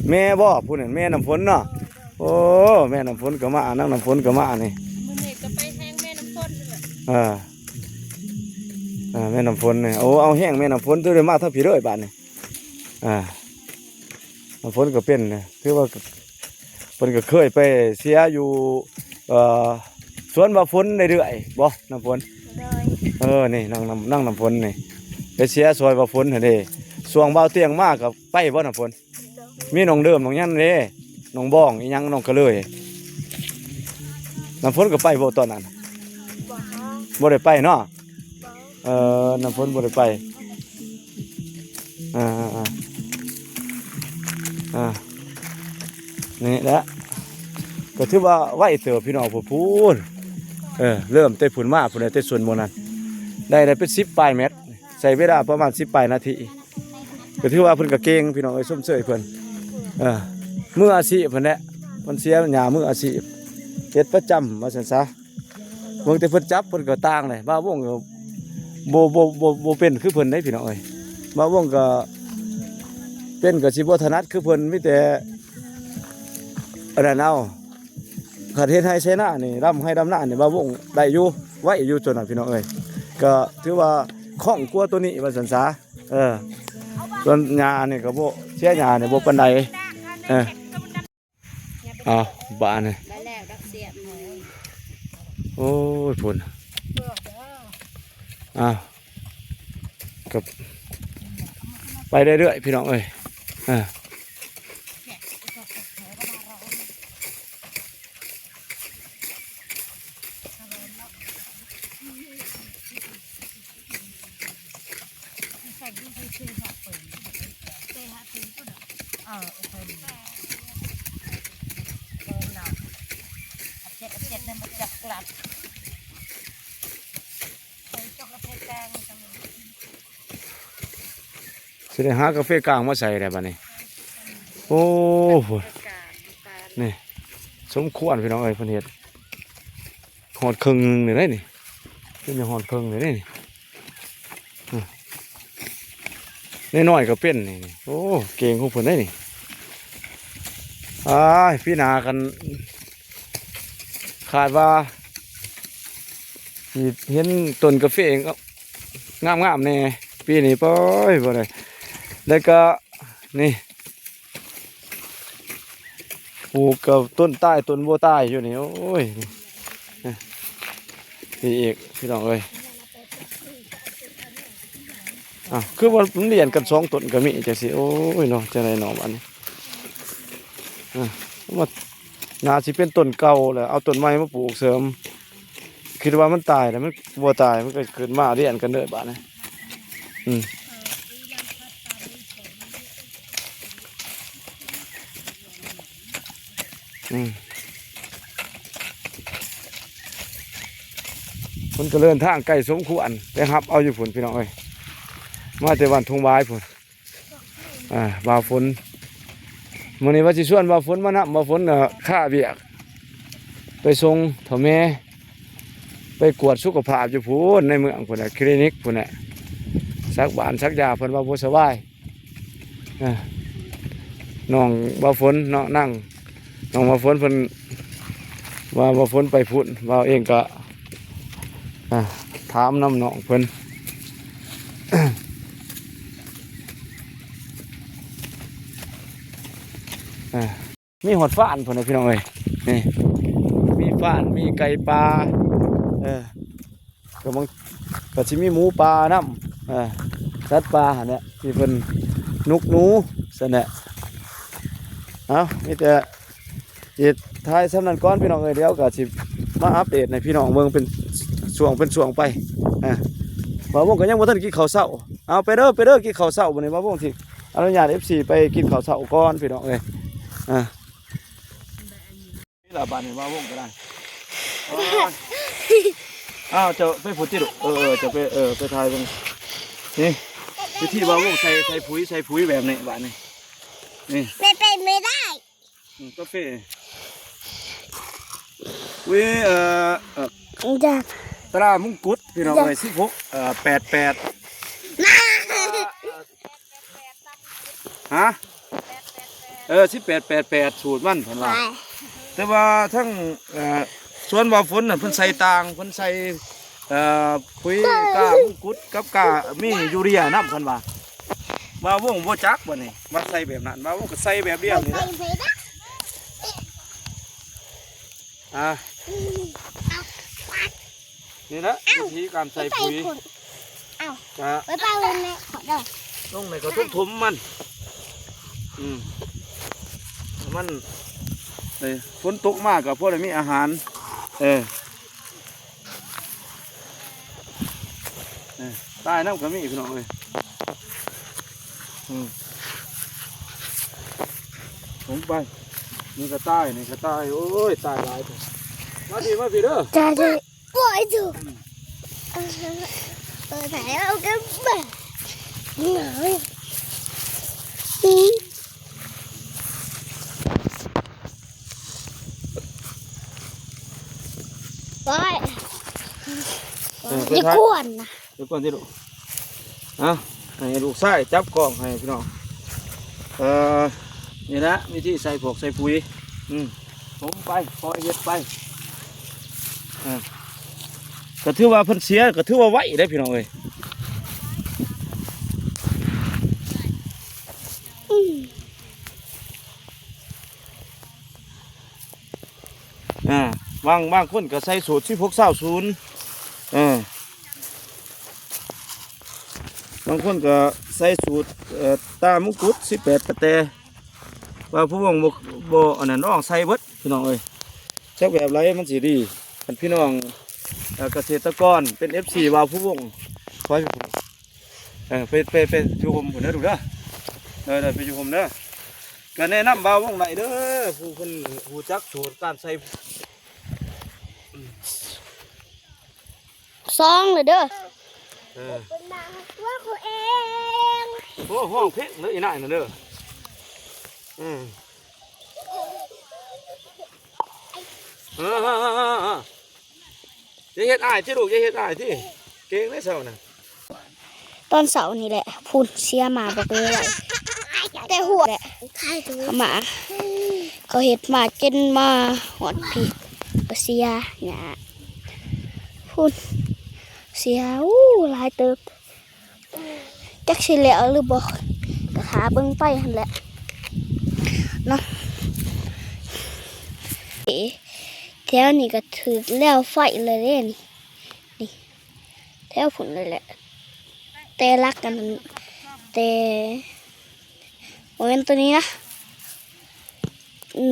ແມ່ບໍ່ຜູ້ນັ້ນ ແມ່ນ້ຳຝົນເນາະ? ໂອ້ ແມ່ນ້ຳຝົນກໍມາ ນາງນ້ຳຝົນກໍມານີ້. ມື້ນີ້ກໍໄປແຮງແມ່ນ້ຳຝົນນີ້ແຫຼະ. ເອີ ເອີ ແມ່ນ້ຳຝົນນີ້ ໂອ້ ເອົາແຮງແມ່ນ້ຳຝົນ ຖືໄດ້ມາທາງພີ້ເລີຍບາດນີ້. ອ່າ ນ້ຳຝົນກໍເປັນນະ ຖືວ່າເພິ່ນກໍເຄີຍໄປເສຍຢູ່ ເອີ ສວນບ່າວຝົນເລື້ອຍໆບໍ່ ນ້ຳຝົນ? ໂດຍ. ເອີ ນີ້ນາງ ນາງນ້ຳຝົນນີ້ ໄປເສຍຊ່ອຍບ່າວຝົນຫັ້ນເດ້. ຊ່ວງບ່າວຕຽງມາກໍໄປບໍ່ ນ້ຳຝົນ? ໂດຍ. ມີນ້ອງເດີມ ນ້ອງຫຍັງເດ້ ນ້ອງບອງອີຫຍັງ ນ້ອງກະເລີຍ ນ້ຳຝົນກໍໄປບໍ່ຕອນນັ້ນ? ບໍ່. ບໍ່ໄດ້ໄປເນາະ? ເອີ ນ້ຳຝົນບໍ່ໄດ້ໄປ. ອ່າ ອ່າ ອ່າ ນີ້ແຫຼະ ກໍຖືວ່າໄວເຕີບພີ່ນ້ອງ. ພຸ້ນ ເອີ ເລີ່ມແຕ່ພຸ້ນມາພຸ້ນແຫຼະ ແຕ່ສວນໝ່ອງນັ້ນ ໄດ້ ໄດ້ເປັນສິບປາຍແມັດ ໃຊ້ເວລາປະມານສິບປາຍນາທີ. ກໍຖືວ່າເພິ່ນກໍເກັ່ງພີ່ນ້ອງເອີຍ ຊົມເຊີຍເພິ່ນ. ເອີ ມືອາຊີບເພິ່ນແຫຼະ ເພິ່ນເສຍຫຍ້າມືອາຊີບ ເຮັດປະຈຳວ່າຊັ້ນຊະ. ເບິ່ງແຕ່ເພິ່ນຈັບເພິ່ນກໍຕ່າງເລີຍ. ບ່າວວົງກໍບໍ່ ບໍ່ ບໍ່ ບໍ່ເປັນຄືເພິ່ນເດ້ພີ່ນ້ອງເອີຍ. ບ່າວວົງກໍເປັນກໍຊິບໍ່ຖະໜັດຄືເພິ່ນ ມີແຕ່ອັນນັ້ນເອົາ. ຄັນເຮັດໄຮ່ໄຖນານີ້ ດຳໄຮ່ດຳນານີ້ ບ່າວວົງໄດ້ຢູ່ ໄວຢູ່ໂຕນັ້ນພີ່ນ້ອງເອີຍ. ກໍຖືວ່າຄ່ອງກວ່າໂຕນີ້ວ່າຊັ້ນຊະ. ເອີ ສ່ວນຫຍ້ານີ້ກໍບໍ່ ເສຍຫຍ້ານີ້ບໍ່ປານໃດ. ເອີ ເອົາບາດນີ້ ໄດ້ແລ້ວດອກສຽບ. ໂອ້ຍ ພຸ້ນ ເອົາ ກໍໄປເລື້ອຍໆ ພີ່ນ້ອງເອີຍ. ເອີ. ສະບາຍດີ ເອີ ເອີ ເນາະ ເຈັດ ເຈັດນັ້ນມັນຈັບກລັບ ໃສ່ຈອກກາເຟກາງ ຊິໄດ້ຫາກາເຟກາງມາໃສ່ແລ້ວບັດນີ້. ໂອ້ ນີ້ສົມຄວນພີ່ນ້ອງເອີຍ ເພິ່ນເຮັດຮອດເຄິ່ງໜຶ່ງເລີຍເດ້ນີ້ ເປັນຮອດເຄິ່ງເລີຍເດ້ນີ້. ອື ນ້ອຍໆກໍເປັນນີ້ ໂອ້ ເກັ່ງຂອງເພິ່ນເດ້ນີ້. ອ້າຍ ປີໜ້າຄັນ ຄາດວ່າຊິເຫັນຕົ້ນກາເຟງາມໆແດ່ ປີນີ້ ໂອ້ຍ ບໍ່ໄດ້ ແລ້ວກໍນີ້ ປູກກໍຕົ້ນຕາຍຕົ້ນບໍ່ຕາຍຢູ່ນີ້ ໂອ້ຍ ນີ້ອີກພີ່ນ້ອງເອີຍ. ອ້າວ ຄືວ່າມັນລຽນກັນສອງຕົ້ນກໍມີຈັ່ງຊີ້ ໂອ້ຍເນາະ ຈັ່ງໃດເນາະບາດນີ້. ອາ ມັນໜ້າຊິເປັນຕົ້ນເກົ່າແລ້ວ ເອົາຕົ້ນໃໝ່ມາປູກເສີມ ຄິດວ່າມັນຕາຍແລ້ວ ມັນບໍ່ຕາຍ ມັນກໍຂຶ້ນມາລຽນກັນເລີຍບາດນີ້. ອືມ ອືມ ເພິ່ນກໍເດີນທາງໄກສົມຄວນ ໄປຮັບເອົາຢູ່ພຸ້ນພີ່ນ້ອງເອີຍ ມາແຕ່ບ້ານທົ່ງຫວາຍພຸ້ນ. ອ່າ ບ່າວຝົນ ມື້ນີ້ວ່າຊິຊວນບ່າວຝົນມານຳ ບ່າວຝົນກໍຄາວຽກ ໄປສົ່ງເຖົ້າແມ່ ໄປກວດສຸຂະພາບຢູ່ພຸ້ນ ໃນເມືອງພຸ້ນນະ ຄລີນິກພຸ້ນນະ ສັກບານສັກຢາ ເພິ່ນວ່າບໍ່ສະບາຍ. ເອີ ນ້ອງບ່າວຝົນເນາະ ນາງ ນ້ອງບ່າວຝົນເພິ່ນວ່າບ່າວຝົນໄປພຸ້ນ ບ່າວເອງກໍ ອ່າ ຖາມນຳນ້ອງເພິ່ນ ອ່າ ມີຮອດຟານພຸ້ນນະພີ່ນ້ອງເອີຍ ນີ້ ມີຟານ ມີໄກ່ປ່າ ເອີ ກໍມັນກໍຊິມີໝູປ່ານຳ ເອີ ສັດປ່າຫັ້ນແຫຼະ ທີ່ເພິ່ນ ນົກໜູຊັ້ນແຫຼະ. ເອົາ ມີແຕ່ຊິຖ່າຍສ່ຳນັ້ນກ່ອນພີ່ນ້ອງເອີຍ ດຽວກໍຊິມາອັບເດດໃຫ້ພີ່ນ້ອງເບິ່ງເປັນຊ່ວງເປັນຊ່ວງໄປ. ອ່າ ບ່າວວົງກໍຍັງບໍ່ທັນກິນເຂົ້າເຊົ້າ ເອົາ ໄປເດີ ໄປເດີ ກິນເຂົ້າເຊົ້າ. ບັດນີ້ບ່າວວົງຊິອະນຸຍາດເອັຟຊີໄປກິນເຂົ້າເຊົ້າກ່ອນພີ່ນ້ອງເອີຍ. ອ່າ ນີ້ລະບາດນີ້ບ່າວວົງກໍໄດ້ ອ້າວ ເຈົ້າໄປພຸ້ນຕິລູກ ເອີ ເຈົ້າໄປ ເອີ ໄປຖ່າຍເບິ່ງ ນີ້ ວິທີບ່າວວົງໃສ່ ໃສ່ປຸຍ ໃສ່ປຸຍແບບນີ້ບາດນີ້ ນີ້ มันเป็นไม่ได้ ອືມ ກາເຟ ເວີຍ ເອີ ເອີ ຕາມະກຸດພີ່ນ້ອງເອີຍ ສິບຫົກ ເອີ ແປດແປດ ຮະ ເອີ ສິບແປດແປດແປດ ສູດມັນເພິ່ນວ່າ ແຕ່ວ່າທັງ ເອີ ສວນບ່າວຝົນນັ້ນເພິ່ນໃສ່ຕ່າງ ເພິ່ນໃສ່ ເອີ ປຸຍກ້າມະກຸດກັບກ້າມີຢູເຣຍນຳເພິ່ນວ່າ. ບ່າວວົງບໍ່ຈັກບັດນີ້ ວ່າໃສ່ແບບນັ້ນ ບ່າວວົງກໍໃສ່ແບບດຽວນີ້ແຫຼະ. ອ່າ ນີ້ແຫຼະ ເອົ້າ ວິທີການໃສ່ປຸຍ ເອົ້າ ກະ ໄປເປົ່າເລີຍແມ່ ຂໍເດີ ລົງໃນກະທົງຖົມມັນ ອືມ ມັນ ເອີ ຝົນຕົກມາກະພໍໄດ້ມີອາຫານ ເອີ ເອີ ຕາຍນຳກໍມີພີ່ນ້ອງເອີຍ ອືມ ລົງໄປ ນີ້ກໍຕາຍ ນີ້ກໍຕາຍ ໂອ້ຍ ຕາຍຫຼາຍ ມາພີ້ ມາພີ້ເດີ ຈະໄດ້ ໂອ້ຍ ເອີ ຖ່າຍເອົາກັນ ໂອ້ຍ ເອີ ໄປ ຢ່າ ຖ່າຍ ກວນນະ ດຽວກ່ອນຕິລູກ ເອົາ ໃຫ້ລູກຊາຍຈັບກ້ອງໃຫ້ພີ່ນ້ອງ ເອີ ນີ້ແຫຼະ ວິທີໃສ່ພວກໃສ່ປຸຍ ອືມ ຖົມໄປ ຄ່ອຍເຮັດໄປ ເອີ ກໍຖືວ່າເພິ່ນເສຍ ກໍຖືວ່າໄວເດ້ພີ່ນ້ອງເອີຍ ອືມ. ອ່າ ບາງ ບາງຄົນກໍໃສ່ສູດສິບຫົກຊາວສູນ ເອີ ບາງຄົນກໍໃສ່ສູດ ເອີ ຕາມຸງກຸດສິບແປດກະແຕ ວ່າຜູ້ວງບໍ່ ບໍ່ອັນນັ້ນ ລອງໃສ່ເບິດພີ່ນ້ອງເອີຍ ຈັກແບບໃດມັນຊິດີ ຄັນພີ່ນ້ອງ ເອີ ກະເສດຕະກອນເປັນເອັຟຊີ ວ່າຜູ້ວງ ຂໍໃຫ້ ເອີ ໄປ ໄປ ໄປຢູ່ຮົ່ມພຸ້ນເດີລູກເດີ. ເດີໆ ໄປຢູ່ຮົ່ມເດີ. ກະແນະນຳບ່າວວົງໄດ້ເດີ ຜູ້ເພິ່ນຮູ້ຈັກສູດການໃສ່ ສອງແລ້ວເດີ. ເອີ ເປັນນາງຕົວເຂົາເອງ. ໂອ້ ຮ້ອງເພງເດີອີນາຍນັ້ນເດີ. ອືມ ເອີ ເອີ ເອີ ເອີ ຢ່າເຮັດອ້າຍຕິລູກ ຢ່າເຮັດອ້າຍຕິ ເກັ່ງເດ້ເຊົ້ານະ. ຕອນເຊົ້ານີ້ແຫຼະ ພຸ້ນເສຍໝາບັກເລີຍ ແຕ່ຫົວແຫຼະ ເຂົາມາ ເຂົາເຮັດໝາຈົນມາຮອດພີ້ ກໍເສຍຫຍ້າ ພຸ້ນເສຍ ໂອ້ ຫຼາຍເຕີບ ຈັກຊິແລ້ວຫຼືບໍ່ ກໍຖ້າເບິ່ງໄປຫັ້ນແຫຼະເນາະ. ເອ ແຖວນີ້ກໍຖືກແລ້ວໄຟແລ້ວເດ້ນີ້ ນີ້ ແຖວພຸ້ນເລີຍແຫຼະ ແຕ່ຫຼັກອັນນັ້ນ ແຕ່ບໍ່ແມ່ນໂຕນີ້ນະ ອື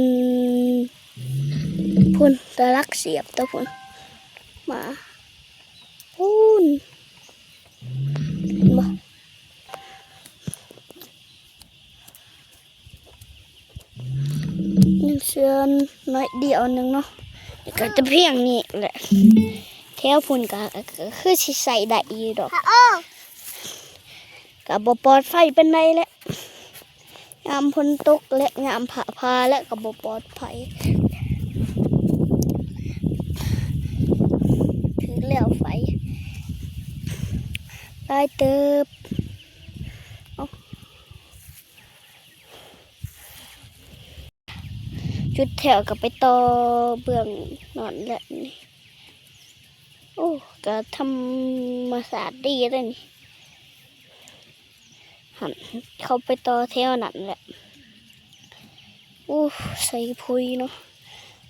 ມ ພຸ້ນ ແຕ່ຫຼັກສຽບໂຕພຸ້ນ ມາພຸ້ນ ເຫັນບໍ່? ຍັງເຊື່ອໜ້ອຍດຽວໜຶ່ງເນາະ ກໍຈະພຽງນີ້ແຫຼະ ແຖວພຸ້ນກໍ ກໍຄືຊິໃຊ້ໄດ້ຢູ່ດອກ ກໍບໍ່ປອດໄພປານໃດແຫຼະ ຍາມຝົນຕົກ ແລະ ຍາມຟ້າຜ່າ ແລະ ກໍບໍ່ປອດໄພ ຖືກແລ້ວໄຟຫຼາຍເຕີບ ເອົາ ຈຸດແຖວກໍໄປຕໍ່ເບື້ອງນັ້ນແຫຼະນີ້ ໂອ້ ກໍທຳມະຊາດດີເດ້ນີ້ ຫັ້ນ ເຂົາໄປຕໍ່ແຖວນັ້ນແຫຼະ ໂອ້ ໃສ່ປຸ໋ຍເນາະ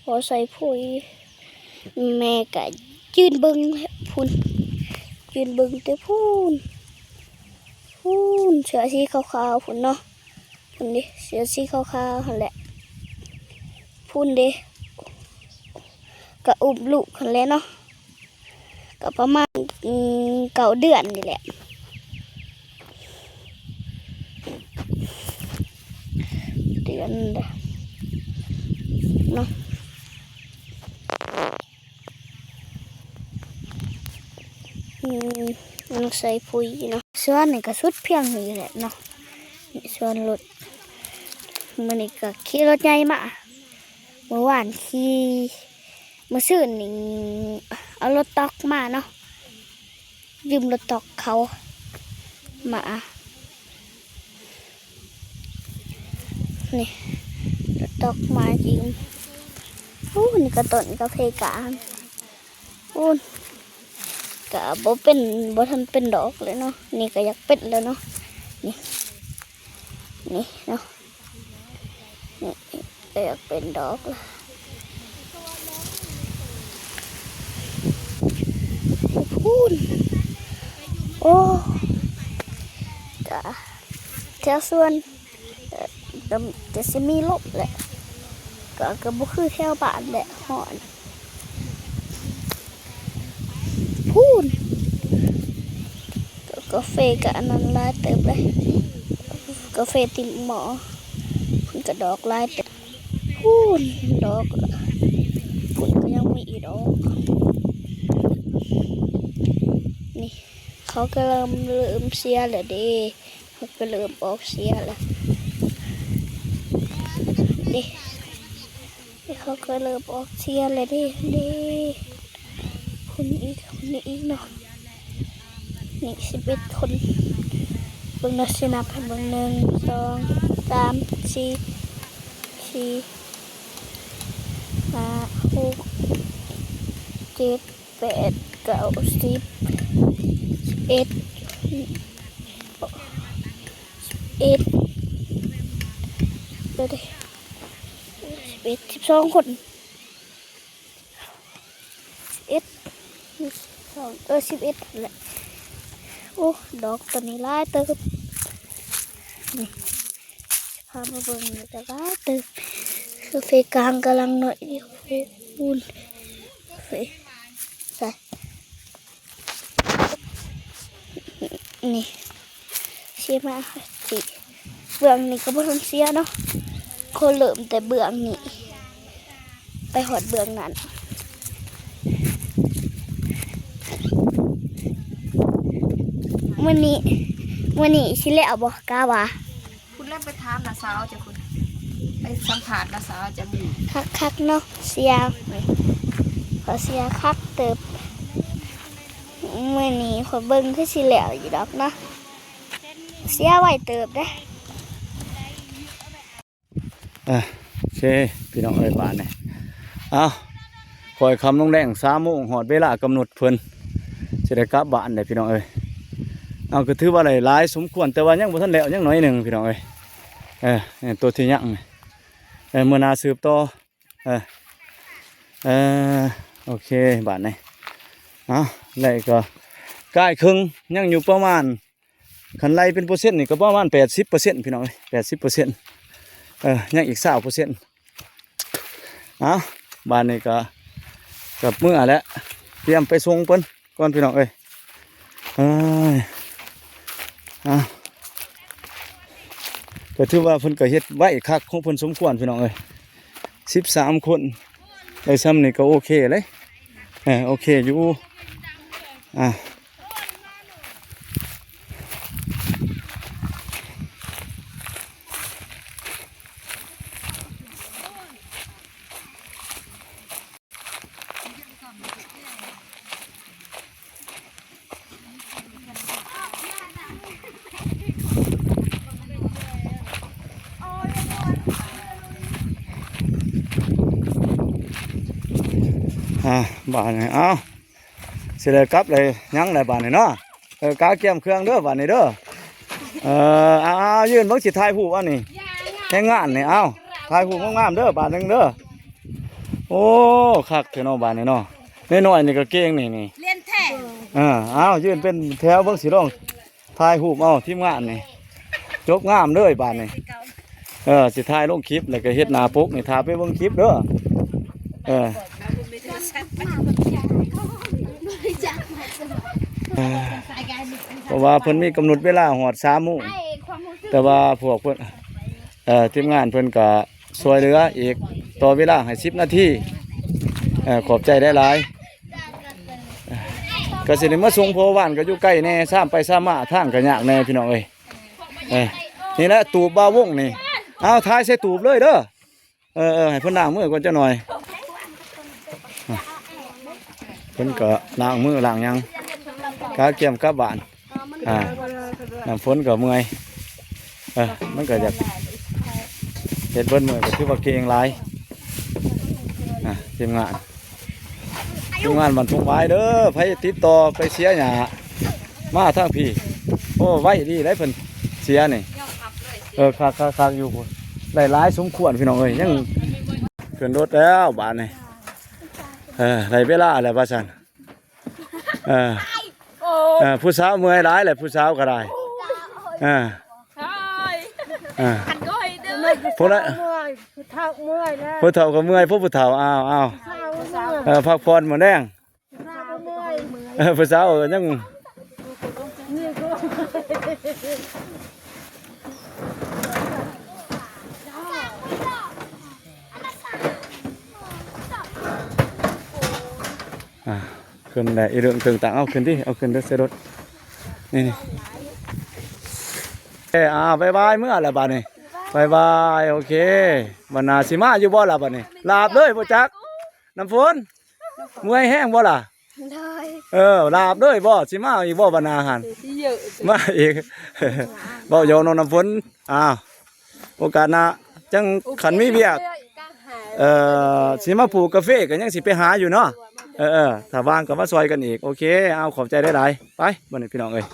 ພໍໃສ່ປຸ໋ຍ ແມ່ກໍຢືນເບິ່ງພຸ້ນ ຢືນເບິ່ງແຕ່ພຸ້ນ ພຸ້ນ ເສື້ອສີຂາວໆພຸ້ນເນາະ ພຸ້ນເດ ເສື້ອສີຂາວໆຫັ້ນແຫຼະ ພຸ້ນເດ ກໍອຸ້ມລູກຫັ້ນແຫຼະເນາະ ກໍປະມານ ອືມ ເກົ້າເດືອນນີ້ແຫຼະ ເດືອນເນາະ ອືມ ຍັງໃສ່ປຸ໋ຍເນາະ ສວນນີ້ກໍສຸດພຽງນີ້ແຫຼະເນາະ ນີ້ສວນລົດ ມື້ນີ້ກໍຂີ່ລົດໃຫຍ່ມາ ມື້ວານຂີ່ ມື້ຊືນນີ້ເອົາລົດຕັອກມາເນາະ ຢືມລົດຕັອກເຂົາມາ ນີ້ ລົດຕັອກມາຢືມ ໂອ້ ນີ້ກໍຕົ້ນກາເຟກາງ ໂອ້ ກະບໍ່ເປັນ ບໍ່ທັນເປັນດອກເລີຍເນາະ ນີ້ກະຢາກເປັນແລ້ວເນາະ ນີ້ ນີ້ເນາະ ນີ້ກະຢາກເປັນດອກແລ້ວ ພຸ້ນ ໂອ້ ກະແຖວສວນ ເອີ ກໍ ກໍຊິມີລົມແຫຼະ ກໍ ກໍບໍ່ຄືແຖວບ້ານແຫຼະ ຮ້ອນ ພຸ້ນ ກາເຟກໍອັນນັ້ນຫຼາຍເຕີບເດ້ ກາເຟຕິດໝໍ້ ພຸ້ນກໍດອກຫຼາຍເຕີບ ພຸ້ນດອກ ພຸ້ນກໍຍັງມີອີກດອກ ນີ້ ເຂົາກໍເລີ່ມ ເລີ່ມເສຍແລ້ວເດ້ ເຂົາກໍເລີ່ມອອກເສຍແລ້ວເດ້ ເຂົາກໍເລີ່ມອອກເສຍແລ້ວເດ້ ເດ້ ຄົນອີກ ຄົນນີ້ອີກເນາະ ນີ້ສິບເອັດຄົນ ເບິ່ງເນາະ ຊິນັບໃຫ້ເບິ່ງ ໜຶ່ງ ສອງ ສາມ ສີ່ ສີ່ ຫ້າ ຫົກ ເຈັດ ແປດ ເກົ້າ ສິບ ສິບເອັດ ສິບເອັດ ເດີ ສິບເອັດ ສິບສອງຄົນ ສິບເອັດ ສິບສອງ ເອີ ສິບເອັດ ແຫຼະ ໂອ້ ດອກໂຕນີ້ຫຼາຍເຕີບ ນີ້ ພາມາເບິ່ງນີ້ກໍຫຼາຍເຕີບ ກາເຟກາງກຳລັງໜ້ອຍຢູ່ ພຸ້ນ ກາເຟ ໃສ່ ນີ້ ເກັບມາ ເບື້ອງນີ້ກໍບໍ່ທັນເສຍເນາະ ຄົນເລີ່ມແຕ່ເບື້ອງນີ້ ໄປຮອດເບື້ອງນັ້ນ. ມື້ນີ້ ມື້ນີ້ຊິແລ້ວບໍ່ ກະວ່າ ພຸ້ນແຫຼະ ໄປຖາມນ້າສາວເຈົ້າພຸ້ນ ໄປສຳພາດນ້າສາວເຈົ້າ. ຄັກໆເນາະ ເສຍ ເພາະເສຍຄັກເຕີບ. ມື້ນີ້ຂ້ອຍເບິ່ງຄືຊິແລ້ວຢູ່ດອກເນາະ ເສຍໄວເຕີບເດ້. ເອີ ໂອເຄ ພີ່ນ້ອງເອີຍ ບາດນີ້ ເອົ້າ ຄ່ອຍຄ່ຳລົງແລງ ສາມໂມງ ຮອດເວລາກຳນົດເພິ່ນ ຊິໄດ້ກັບບ້ານແລ້ວ ພີ່ນ້ອງເອີຍ. ເອົາ ກໍຖືວ່າໄດ້ຫຼາຍສົມຄວນ ແຕ່ວ່າຍັງບໍ່ທັນແລ້ວ ຍັງໜ້ອຍໜຶ່ງ ພີ່ນ້ອງເອີຍ. ເອີ ຕົວທີ່ຍັງ ເອີ ມື້ໜ້າສືບຕໍ່. ເອີ ເອີ ໂອເຄ ບາດນີ້ ເອົ້າ ໄລ່ກໍກາຍເຄິ່ງ ຍັງຢູ່ປະມານ ຄັນໄລ່ເປັນເປີເຊັນນີ້ກໍປະມານແປດສິບເປີເຊັນ ພີ່ນ້ອງເອີຍ ແປດສິບເປີເຊັນ. ເອີ ຍັງອີກຊາວເປີເຊັນ. ເອົ້າ ບາດນີ້ກໍກັບເມືອແລ້ວ ຕຽມໄປສົ່ງເພິ່ນ ກ່ອນ ພີ່ນ້ອງເອີຍ. ເອີຍ ເອົ້າ ກໍຖືວ່າເພິ່ນກໍເຮັດໄວຄັກຂອງເພິ່ນສົມຄວນ ພີ່ນ້ອງເອີຍ ສິບສາມຄົນ ໄດ້ຊ່ຳນີ້ກໍໂອເຄເລີຍ. ເອີ ໂອເຄຢູ່ ອ່າ. ອ່າ ບາດນີ້ ເອົ້າ ຊິໄດ້ກັບແລ້ວ ຍັງແຫຼະບາດນີ້ເນາະ. ເອີ ກະກຽມເຄື່ອງເດີບາດນີ້ເດີ. ເອີ ເອົາໆ ຢືນເບິ່ງ ຊິຖ່າຍຮູບອັນນີ້ ແຮງງານນີ້. ເອົາ ຖ່າຍຮູບງາມໆເດີບາດໜຶ່ງເດີ. ໂອ້ ຄັກແທ້ເນາະບາດນີ້ເນາະ ນ້ອຍໆນີ້ກໍເກັ່ງນີ້ ນີ້ ລຽນແທ້. ເອີ ເອົາ ຢືນເປັນແຖວເບິ່ງ ຊິລອງ ຖ່າຍຮູບເອົາທີມງານນີ້ ຈົບງາມເລີຍບາດນີ້. ເອີ ຊິຖ່າຍລົງຄລິບ ແລ້ວກໍເຮັດໜ້າປົກນີ້ ຖ້າໄປເບິ່ງຄລິບເດີ. ເອີ ເພາະວ່າເພິ່ນມີກຳນົດເວລາຮອດສາມໂມງ ແຕ່ວ່າພວກເພິ່ນ ເອີ ທີມງານເພິ່ນກໍ ຊ່ວຍເຫຼືອອີກ ຕໍ່ເວລາໃຫ້ສິບນາທີ. ເອີ ຂອບໃຈຫຼາຍໆ. ກໍຊິໄດ້ມາສົ່ງ ເພາະວ່າບ້ານກໍຢູ່ໃກ້ແດ່ ຊາມໄປຊາມມາ ທາງກໍຍາກແດ່ ພີ່ນ້ອງເອີຍ. ເອີ ນີ້ແຫຼະຕູບບ່າວວົງນີ້. ເອົາ ຖ່າຍໃສ່ຕູບເລີຍເດີ. ເອີໆ ໃຫ້ເພິ່ນລ້າງມືກ່ອນຈັກໜ່ອຍ. ເພິ່ນກໍລ້າງມືລ້າງຫຍັງ ກະກຽມກັບບ້ານ. ອ່າ ນ້ຳຝົນກໍເມື່ອຍ ເອີ ມັນກໍຢາກເຮັດເບິດມື້ ກໍຖືວ່າເກັ່ງຫຼາຍ. ອ່າ ທີມງານ ທີມງານບ້ານທົ່ງຫວາຍເດີ ໃຜຕິດຕໍ່ໄປເສຍຫຍ້າ ມາທາງພີ້. ໂອ້ ໄວດີໄດ໋ເພິ່ນເສຍນີ້. ເອີ ຄັກໆໆ ຢູ່ພຸ້ນ ໄດ້ຫຼາຍສົມຄວນ ພີ່ນ້ອງເອີຍ. ຍັງຂຶ້ນລົດແລ້ວບາດນີ້. ເອີ ໄດ້ເວລາແລ້ວວ່າຊັ້ນ. ເອີ ເອີ ຜູ້ສາວເມື່ອຍຫຼາຍແຫຼະ ຜູ້ສາວກໍໄດ້. ເອີ ເອີ ຜູ້ລະ ຜູ້ເຖົ້າເມື່ອຍແລ້ວ ຜູ້ເຖົ້າກໍເມື່ອຍ. ຜູ້ ຜູ້ເຖົ້າ ອ້າວໆ ເຖົ້າເມື່ອຍ ເອີ ພັກຜ່ອນມື້ແລງ. ຜູ້ສາວກໍເມື່ອຍ ເອີ ຜູ້ສາວກໍຍັງ ອ່າ ຂຶ້ນໄດ້ອີເລື່ອງເຖິງຕ່າງ. ເອົາຂຶ້ນຕິ ເອົາຂຶ້ນເດີ ໃສ່ລົດນີ້ ນີ້. ເອີ ອ່າ ບາຍບາຍ ເມື່ອແລ້ວບາດນີ້ ບາຍບາຍ. ໂອເຄ ບັດໜ້າຊິມາຢູ່ບໍ່ລະບາດນີ້? ລາບເລີຍບໍ່ຈັກ. ນ້ຳຝົນ ເມື່ອຍແຮງບໍ່ລະ? ໂດຍ ເອີ ລາບເລີຍບໍ່? ຊິມາອີກບໍ່ບັດໜ້າຫັ້ນ? ຊິເຢີມາອີກ. ເວົ້າຫຍອກນ້ອງນ້ຳຝົນ. ອ້າວ ໂອກາດໜ້າຈັ່ງ ໂອເຄ ຄັນມີວຽກ ເອີ ຊິມາປູກກາເຟກໍຍັງຊິໄປຫາຢູ່ເນາະ. ເອີໆ ຖ້າວ່າງກໍມາຊ່ອຍກັນອີກ. ໂອເຄ ເອົາ ຂອບໃຈຫຼາຍໆ. ໄປ ບັດນີ້ ພີ່ນ້ອງເອີຍ.